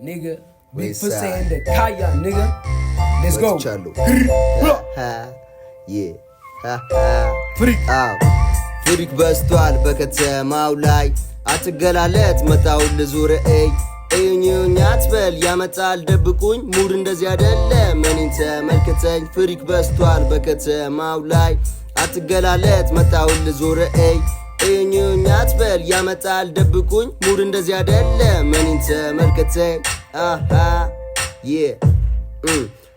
Nigga, Big West Fussy side. and the Kaya, nigga. Let's go. ወጥቻለሁ። Yeah. Freak. አዎ፣ freak በዝቷል በከተማው ላይ። አትገላለጥ፣ መጣውን ልዙር እይ፣ እዩኝ እዩኝ አትበል፣ ያመጣል ደብቁኝ። Mood እንደዚህ አይደለም፣ እኔን ተመልክተኝ። Freak በዝቷል በከተማው ላይ። አትገላለጥ፣ መጣውን ልዙር እይ፣ እዩኝ እዩኝ አትበል፣ ያመጣል ደብቁኝ። Mood እንደዚህ አይደለም፣ እኔን ተመልክተኝ። አሃ፣ yeah.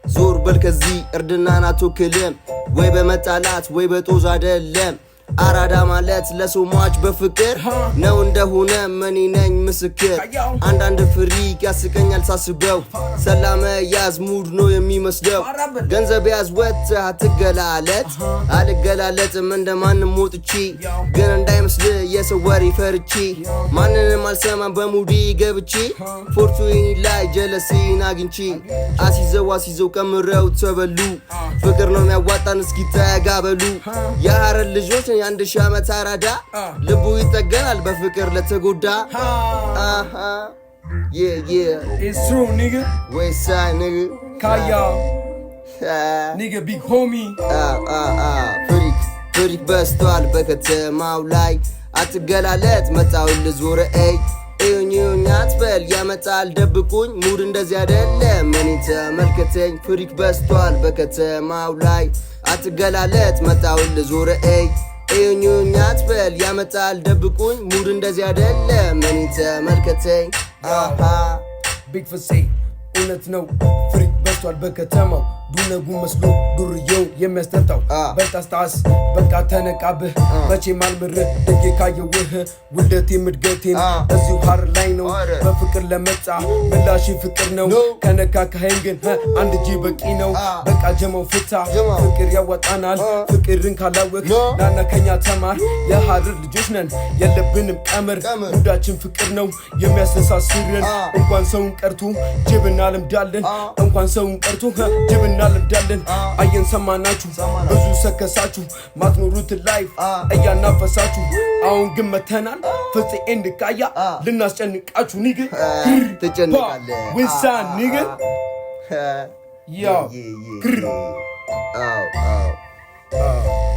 ዞር በል ከዚህ፣ እርድናን አትወክልም። ወይ በመጣላት ወይ በጦዝ አይደለም። አራዳ ማለት ለሰው ሟች በፍቅር ነው፣ እንደሆነ እኔ ነኝ ምስክር። አንዳንድ freak ያስቀኛል ሳስበው፣ ሰላመ ያዝ mood ነው የሚመስለው። ገንዘብ ያዝ ወጥተህ አትገላለጥ። አልገላለጥም እንደማንም ወጥቼ፣ ግን እንዳይመስል የሰው ወሬ ፈርቼ ማንንም አልሰማም። በ mood ኤ ገብቼ 420 ላይ ጀለሴን አግኝቼ አሲዘው አሲዘው ቀምረው ተበሉ። ፍቅር ነው የሚያዋጣን፣ እስኪ ተጋበሉ። የሐረር ልጆች፣ የ1000 ዓመት አራዳ፣ ልቡ ይጠገናል በፍቅር ለተጎዳ። አሃ፣ yeah. It's true, nigga. West side, nigga. Kaya, nigga, big homie. Freak, freak በዝቷል በከተማው ላይ። አትገላለጥ፣ መጣውን ልዙር እይ፣ እዩኝ እዩኝ አትበል፣ ያመጣል ደብቁኝ። Mood እንደዚህ አይደለም፣ እኔን ተመልከተኝ። Freak በዝቷል በከተማው ላይ። አትገላለጥ፣ መጣውን ልዙር እይ፣ እዩኝ እዩኝ አትበል፣ ያመጣል ደብቁኝ። Mood እንደዚህ አይደለም፣ እኔን ተመልከተኝ። አሃ። Big Fussy፣ እውነት ነው። Freak በዝቷል በከተማው፣ ዱነጉ መስሎ ዱርየው የሚያስጠጣው። በልጣስጣስ በቃ ተነቃብህ፣ መቼም አልምርህ ደጌ ካየውህ። ውልደቴም እድገቴም እዚሁ ሀረር ላይ ነው። በፍቅር ለመጣ ምላሽ ፍቅር ነው። ከነካካኸኝ ግን አንድ እጅ በቂ ነው። በቃ ጀማው ፍታ፣ ፍቅር ያዋጣናል። ፍቅርን ካላወቅ ናና ከኛ ተማር። የሀረር ልጆች ነን፣ የለብንም ቀመር። Mood ኣችን ፍቅር ነው የሚያስተሳስርን። እንኳን ሰውን ቀርቶ ጅብ እናለምዳለን። እንኳን ሰውን ቀርቶ ጅብ እናለምዳለን። አየን ሰማናችሁ፣ ብዙ ሰከሳችሁ፣ ማትኖሩት life እያናፈሳችሁ። አሁን ግን መተናል፣ ፍፄ and ካያ፣ ልናስጨንቃችሁ nigga። ትጨንቃለህ። West side, nigga. Yo. አዎ።